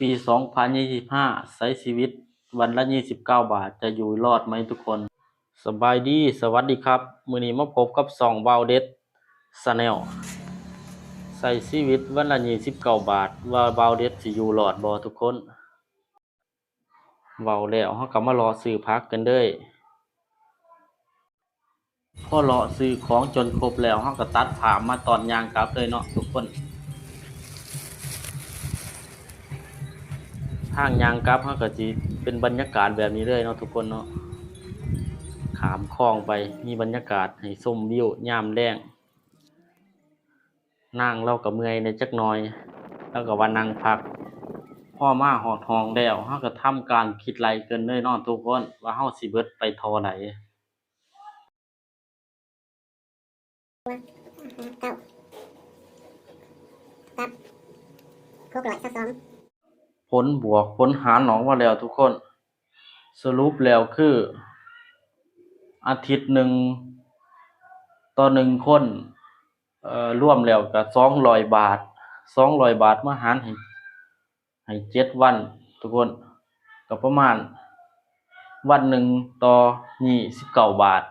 ປີສອງພັນຊາວຫ້າ ໃຊ້ຊີວິດວັນລະຊາວເກົ້າບາດ ຈະຢູ່ລອດໄໝທຸກຄົນ? ສະບາຍດີ ສະຫວັດດີຄັບ ມື້ນີ້ມາພົບກັບຊ່ອງບ່າວເດັດ Channel ໃຊ້ຊີວິດວັນລະຊາວເກົ້າບາດ ວ່າບ່າວເດັດຊິຢູ່ລອດບໍ່ທຸກຄົນ? ເວົ້າແລ້ວເຮົາກໍມາເລາະຊື້ຜັກກັນເດີ. ພໍເລາະຊື້ຂອງຈົນຄົບແລ້ວ ເຮົາກໍຕັດພາບມາຕອນຍ່າງກັບເລີຍເນາະທຸກຄົນ. ທາງຍ່າງກັບເຮົາກໍຊິເປັນບັນຍາກາດແບບນີ້ເລີຍເນາະທຸກຄົນເນາະ. ຂ້າມຄອງໄປ ມີບັນຍາກາດໃຫ້ຊົມວິວຍາມແລງ. ນາງລາວກໍເມື່ອຍແດ່ຈັກໜ່ອຍ ລາວກໍວ່ານັ່ງພັກ. ພໍມາຮອດຫ້ອງແລ້ວ ເຮົາກໍທຳການຄິດໄລ່ເງິນເລີຍເນາະທຸກຄົນ ວ່າເຮົາຊິເບິດໄປເທົ່າໃດ? ເກົ້າ ກັບ ຫົກຮ້ອຍຊາວສອງ ຜົນບວກຜົນຫານອອກມາແລ້ວທຸກຄົນ. ສະຫຼຸບແລ້ວຄື ອາທິດໜຶ່ງຕໍ່ໜຶ່ງຄົນ ເອີ ລວມແລ້ວກໍສອງຮ້ອຍບາດ, ສອງຮ້ອຍບາດມາຫານໃຫ້ ໃຫ້ເຈັດວັນທຸກຄົນ ກໍປະມານວັນໜຶ່ງຕໍ່ຊາວເກົ້າບາດ.